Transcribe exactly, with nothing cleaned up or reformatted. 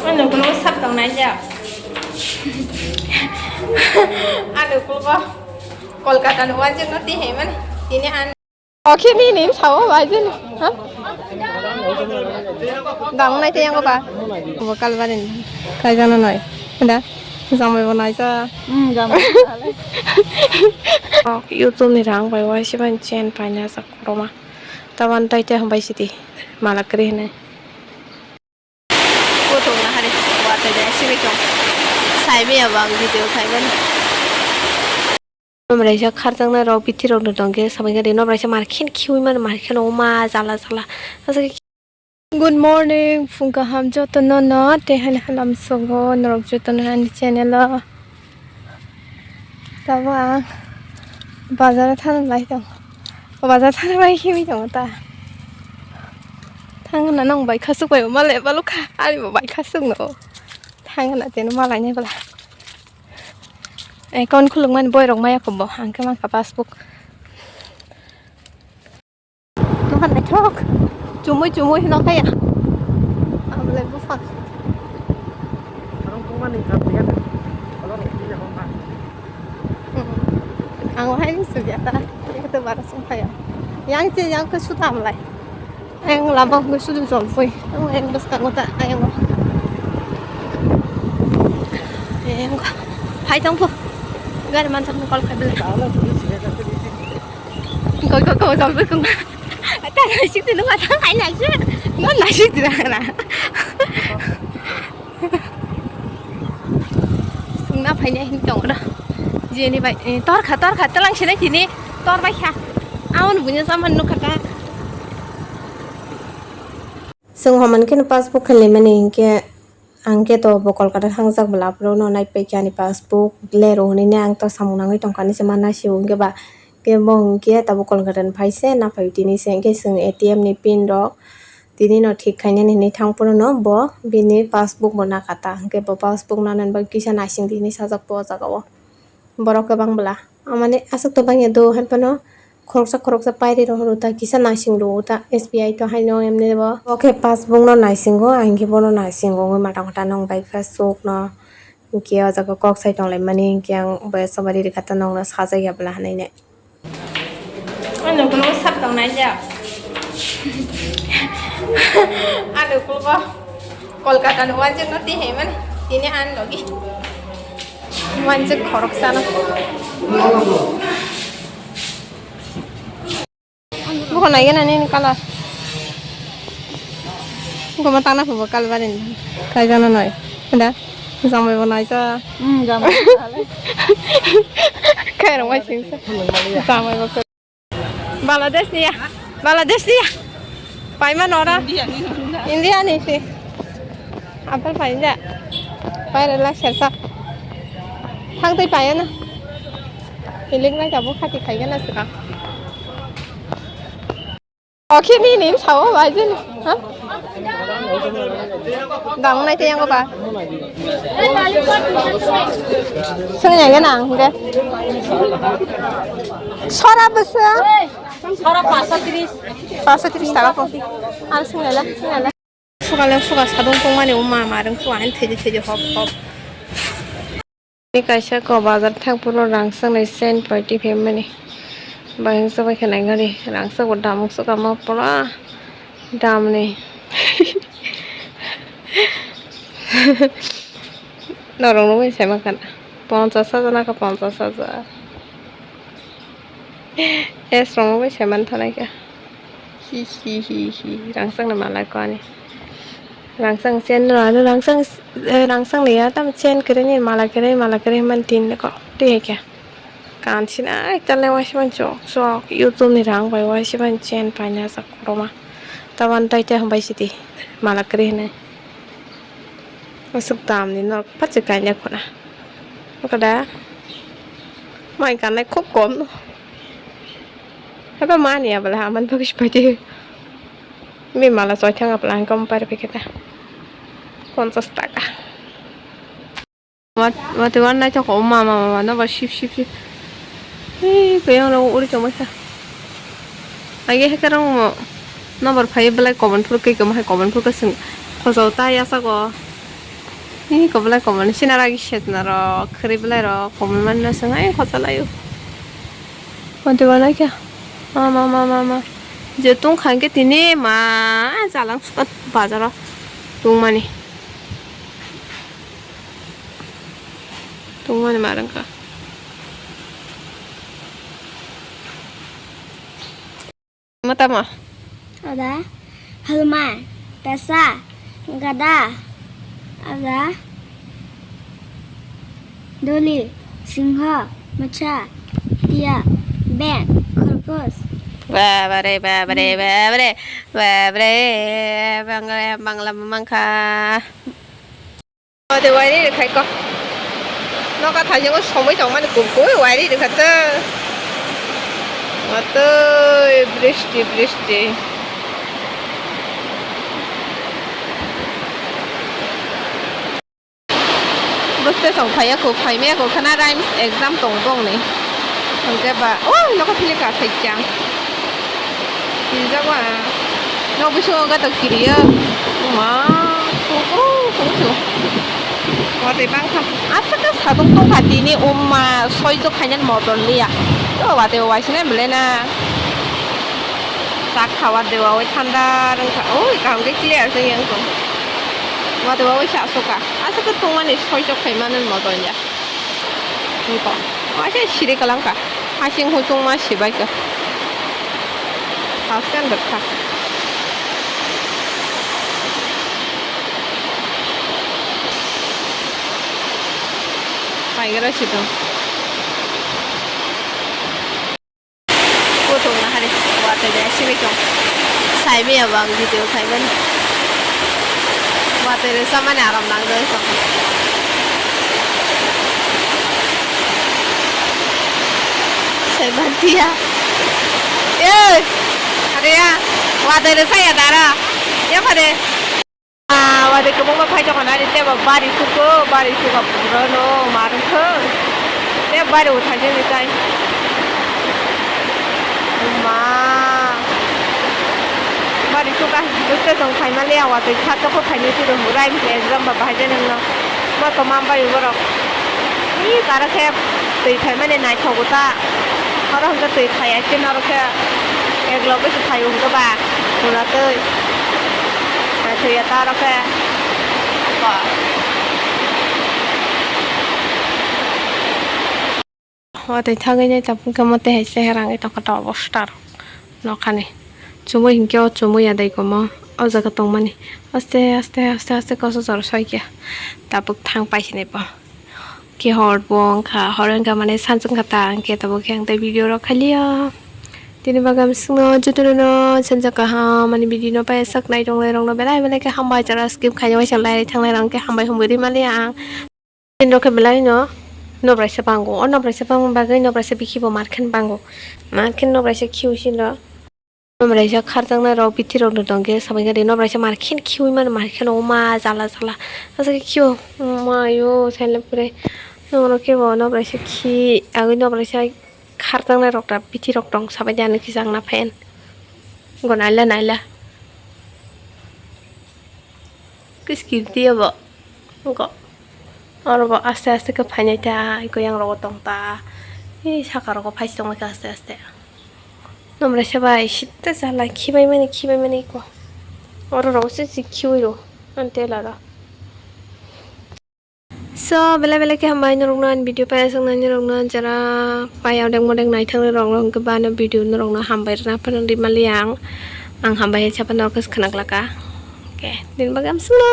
Ano kuno sap tong nai ja. Ano kuno Kolkata no waje no ti he man. Tini an. Oke ni nim sao waje no. Ha? Dang nai te yang ba. Bo kal barin. Kai jana nai. Da. Jamai bo nai ja. Hmm, jamai. YouTube ni rang bai wai siban chen paina sak roma. Tawan tai te hambai sidi. Malak kri hene. Kutung na hari, watai dai sibi tong. Sai bi abang video khai ban. Nomraisa kharjaknai rok bithi rok no tongkhe samai gari nomraisa markhen khiui mani markhen oma jala jala. Aswk. Good morning, phung kaham jotono no tei hani halam sogo norok jotono ani channel o. Tabo ang bazar thana lai tong. Bazar thana bai khimi tong ta. Thangna nang bai khasuk bai ma le balukha. Ani bo bai khasuk no. Thangna teno malai nai bala. Account khuluk mani boy rok maya kho bo. Ang khe mankha passbook. Nokha naithok. Chumui chumui hino kaya. Abolai buphang. Ang hai ni sugya ta. Ekto bara sung kaya. Yang che yang ke suta amlai. Ayang lama ke sudu jolpui. Ayang bwskango ta ayang. Ayang. Hai tong pho. Gari mansak ni call khai bela. Kau, kau, kau, sampai kau. Ada nasib tu nama tak kai nasib. No nasib tu dah na. Sungna phaina hin tong ro. Jeni bai, eh, tor kha, tor kha, telang sini tini, tor bai kha. Awan bunya saman nuk kha ta. Sung homan khe no passbook khe lemani hinkhe. Ang khe to bo Kolkata thangjak bwla aphuru no naipai khe ani passbook lero hwnwi ne ang to samung nangwi tongkha hinwi se manna sio hinkhe ba khe bo hinkhe tabuk Kolkata ni phai se naphai tini se hinkhe chwng A T M ni pin rok tini no thik khainani hinwi thang phuru no bo bini passbook bo nakha ta hinkhe bo passbook nanani bagwi kisa naising di hinwi sajak bo o jaga o borok kwbang bwla. Amani aswk to bangya do, hai phano khoroksa khoroksa pairi rohoro ta, kisa naising rwo ta, S B I to haino emne bo. Bo khe passbook no naisingo, ang khe bono naisingo, wngwi mata mata nong bai kha, sok no, hinkhe o jaga kok sai tong lai mani, hinkhe ang bo sobari rikha ta, nong no sajak ya bwla hinwi nai. Ano kuno sap tong nai ja. Ano kuno Kolkata no waje no ti he mani, tini an logi. Wansuk khoroksano. Buko naigena nini colour. Buko ma tangna phubo colour barini. Kaijana noi. Da. Jamai bo naija. Hmm, jamai. Khairok mai singsa. Jamai bo. Bangladesh ni ya. Bangladesh ni ya. Paima nora. India ni si. Apple painja. Pairela sersa. Thang tei paiya na. Hilik na jabu khati khaiga na sika. Oke ni nim sao bai jin. Ha? Dang nai te yang ba. Sengya ga nang de. Sora besa. Sora paso tris. Paso tris taka po. Ar sengya la, sengya la. Sukale suka sadung tongmani o mama rwng suka hain theji theji hop hop. Ni kaisa ko bazar thang phuru rang sangnai sen party phaimani. Bahing sabai khe nai gari rang sago damuk suka ma pura damni. Norok nugui sai mankha na ponchas hajar naka ponchas hajar. Es rok nugui sai manthanai kha. Hi hi hi hi, rangsang ni mala ko ani. Rangsang chen no ano rangsang, eh, rangsang ni ya tam chen kere ni mala kere mala kere man tin ko. Twi hai khe. Kan sin ai tal le wai siman chok chok YouTube ni rang bai wai siman chen paina sak roma. Tawan tai te hambai sidi mala kere ne. Aswk dam ni norok pachi kainai khuna. Kada mai kanai khub kom no. Haba mani abala aman bagis pati. Mi mala soi thang apla ang kom pare peketa. Ponchas taka. Wat, wat, wan nai thok ma, ma, ma, ma, no ba sip, sip, sip. Hei, kuyang rok uri tongma kha. Age heke rong mo. Number phai belai comment phuru khe kemo hai comment phuru khe sing. Khojol ta yasago. Hei, ko belai comment sina ragi set na rok. Khri belai rok comment man na sing. Ai, khojol ayo. Mati banai kha. Ma, ma, ma, ma, ma. Je tung kha hingke tini ma jalang sukat bazaro tungmani. Tungmani ma rang kha. Matama. Ada, halma, tasa, gada, ada, doli, singha, macha, tia, beng, khorgos. Babare, babare, babare, babare, bangla, bangla mangkha. Ode wairi rwkhai ko. Noka thajingo somoi tongmani kubui wairi rwkha ta. Watoi bristi, bristi. Bwswk song phaiya kho, phaimaya kho khana rhymes exam tong bongni. Hwnkhe ba, oh, noka thili ka thai chang. Twijak ma. Nok bisingo gato kiriyo. Ma, kukru, kukru. Watwi bangkha. Aswk khe satung tongkha tini umma soijo khainani moton liya. O watwi waisina belai na. Sak khawa dewa oi thanda rwngkha. Oi kaham khe clear se yang tong. Watwi waisa aswk kha. Aswk khe tongmani soijo khaimani moton ya. Wngkha. Waisa siri kwlangkha. Hasing husung ma sibaikha. Haskan rwkha. Paigra sitong. Kutung na hari. Watwi de simi tong. Sai maya bang video khai mani. Watwi de samani aram nang doi tong. Sai bantiya. Ey! Hariya, watwi de saya dara. Ya pare. Ah, watwi kwbangma phai tongkha nani tei bo bari suko, bari suka pura no ma rwkho. Tei bari o thaijani tai. Ma. Bari suka, buste tong phaimani ya watwi kha toko phaini siro hurai exam ba bahai jani no. Ma to mam bai borok. Ni tara khe twi phaimani naithogo ta. Oro hwnkhe twi phaiya khe norok khe ek loge se phaio hwnkhe ba hwnatwi. Naithoya ta oro khe. Watwi thangwi nai tabuk khe mo tei hai cheherangwi tongkha ta obostar nokhani. Chumui hinkhe o chumui ya dai komo o jaga tongmani. Aste aste aste aste koso jora soi khe tabuk thang paisini bo. Khe hor bo wngkha, hor wngkha mane sanjwk wngkha ta, hwnkhe tabuk khe ang tei video rok khailiya. Tini bagwi ang swngno jotono no sanja kaham ani video no paisa khwnai tongnai rokno belai belai khe hambai, jara skip khaina waisa lai thangnai rok khe hambai hwnwi rimani ang. Tini rok khe belai no nobraisa bango, o nobraisa bangma bagwi nobraisa bikhibo markhen bango, markhen nobraisa khiu sino. Nobraisa kharjaknai rok bithi rok no tongkhe sabai khe nobraisa markhen khiui mano, markhen o ma jala jala aswk khiu mayo sailai pore norok khe bo nobraisa khi agwi nobraisa kharjaknai rok ta bithi rok tong sabai de ani kisa wngna phan go naila naila kiskir tiya bo go. Oro bo aste aste khe phainai ta, eko yang rogo tong ta. Ei saka rogo phai tongma khe aste aste. Nomre se bai site chala khibai mani khibai mani eko. Oro rogo se si khiui ro. Ante lara. So, belai belai khe hambai norokno ani video paya soknani rokno jara paya odek modek naithok rokno hwnkhe ba ano video norokno hambai rwna phano rimali ang. Ang hambai chapano norokno khwnaklaka. Okay, din bagam sulo.